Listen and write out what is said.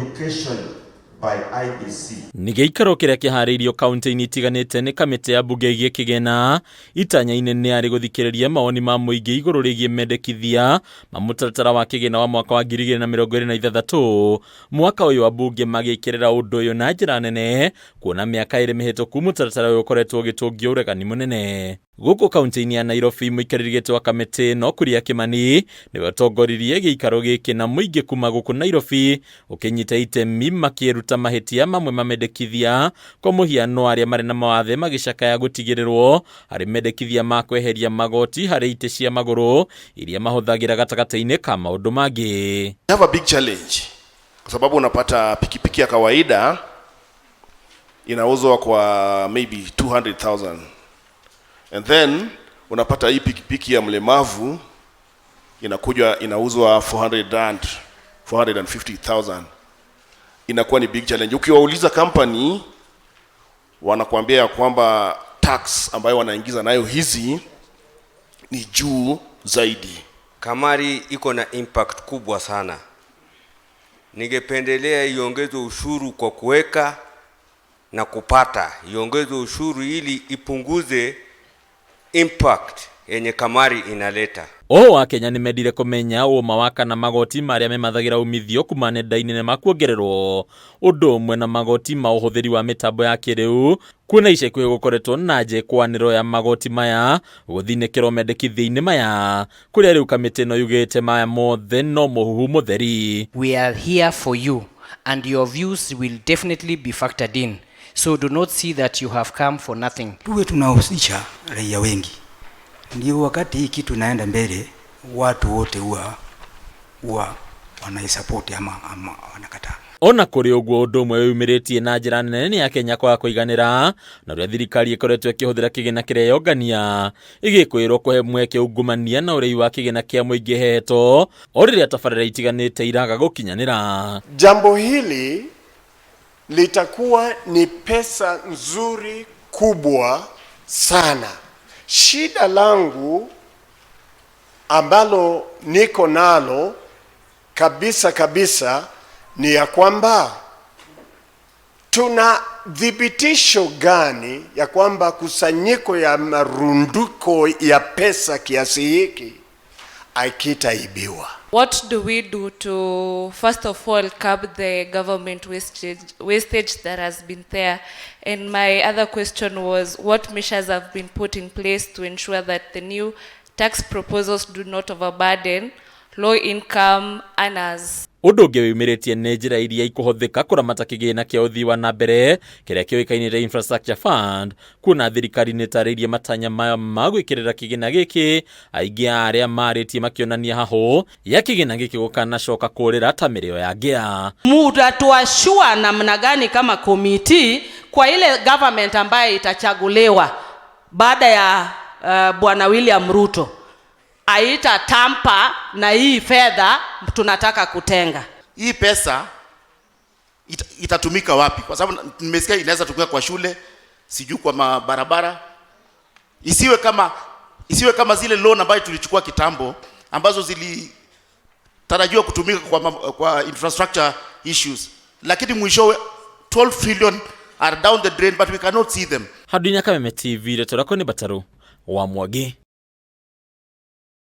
Education by IEBC. Nĩ gĩikaro kĩrĩa kĩharĩirio kaunti-inĩ itiganĩte nĩ kamĩtĩ ya mbunge ĩgiĩ kĩgĩna itanya inene arĩ gũthikĩrĩria mawoni ma mũingĩ igũrũ rĩgiĩ mendekithia ma mũtaratara wa kĩgĩna wa mwaka wa 2026. Mwaka ũyũ ambunge magĩkĩrĩra ũndũ ũyũ na njĩra nene kuona mĩaka 2 mĩhĩtũku mũtaratara ũyũ ũkoretwo ũgĩtũngio ũregani mũnene. Gũkũ kaunti-inĩ ya Nairobi mũikarĩri gĩtĩ wa kamĩtĩ ĩno Kuria Kimani nĩwe ũtongoririe gĩikaro gĩkĩ na mũingĩ kuma gũkũ Nairobi ũkĩnyita itemi makĩruta mahĩtia mamwe mamendekithia kwa mũhiano arĩa marĩ na mawathe magĩcakaya gũtigĩrĩrwo harĩ mendekithia ma kweheria magoti harĩ itĩ cia magũrũ iria mahũthagĩra gatagatĩ-inĩ ka maũndũ mangĩ. We have a big challenge kwa sababu unapata pikipiki ya kawaida inauzwa kwa maybe 200,000 and then unapata hii pikipiki ya mlemavu inakuja inauzwa 400 and 450,000. Inakuwa ni big challenge. Ukiwauliza company wanakuambia ya kwamba tax ambayo wanaingiza nayo hizi ni juu zaidi. Kamari iko na impact kubwa sana. Ningependelea iongezwe ushuru kwa kuweka na kupata, iongezwe ushuru ili ipunguze impact yenye kamari inaleta. Oho wa Kenya nĩmendire kũmenya ũma wa kana magoti marĩa memathagira umithio kuma nenda-inĩ nĩ makuongererwo ũndũ ũmwe na magoti ma ũhũthĩri wa mĩtambo ya kĩrĩu kuona ica ikuhĩ gũkoretwo na njĩkwanĩro ya magoti maya gũthinĩkĩrwo mendekithia-inĩ maya kũrĩa rĩu kamĩtĩ ĩno yugĩte maya mothe no mũhuhu mũtheri. We are here for you and your views will definitely be factored in. So do not see that you have come for nothing. Tuwe tunahusisha raia wengi, ndio wakati hii kitu inaenda mbele, watu wote huwa wanaisupport ama wanakataa. Ona kũrĩ ũguo ũndũ ũmwe wĩyumĩrĩtie na njĩra nene nĩ ya Kenya kwaga kũiganĩra na ũrĩa thirikari ĩkoretwo ĩkĩhũthĩra kĩgĩna kĩrĩa yongania ĩgĩkwĩrwo kũhe mweke ungumania na ũrĩi wa kĩgĩna kĩa mũingĩ heto o rĩrĩa tabarĩra itiganĩte iraga gũkinyanĩra. Jambo hili litakuwa ni pesa nzuri kubwa sana. Shida langu ambalo niko nalo kabisa kabisa ni ya kwamba tuna thibitisho gani ya kwamba kusanyiko ya marunduko ya pesa kiasi hiki hakitaibiwa? What do we do to, first of all, curb the government wastage that has been there? And my other question was, what measures have been put in place to ensure that the new tax proposals do not overburden low-income earners? Ũndũ ũngĩ wĩyumĩrĩtie nĩ njĩra iria ikũhũthĩka kũramata kĩgĩna kĩa ũthii wa na mbere kĩrĩa kĩũĩkaine ta Infrastructure Fund kuona thirikari nĩ ĩtarĩirie matanya mayo ma gwĩkĩrĩra kĩgĩna gĩkĩ aingĩ a arĩa marĩtie makĩonania hahũ ya kĩgĩna gĩkĩ gũkanacoka kũrĩra ta mĩrĩo ya ngĩa. Mutatuashua namna gani kama komiti kwa ile government ambaye itachaguliwa baada ya Bwana William Ruto aita tampa na hii fedha tunataka kutenga. Hii pesa itatumika wapi? Kwa sababu nimesikia inaweza tumika kwa shule, sijui kwa mabarabara. Isiwe kama zile loan ambayo tulichukua kitambo ambazo zilitarajiwa kutumika kwa infrastructure issues, lakini mwishowe 12 trillion are down the drain, but we cannot see them. Handũ-inĩ Kameme TV, rĩtwa rĩakwa nĩ Batarũ wa Mwangi.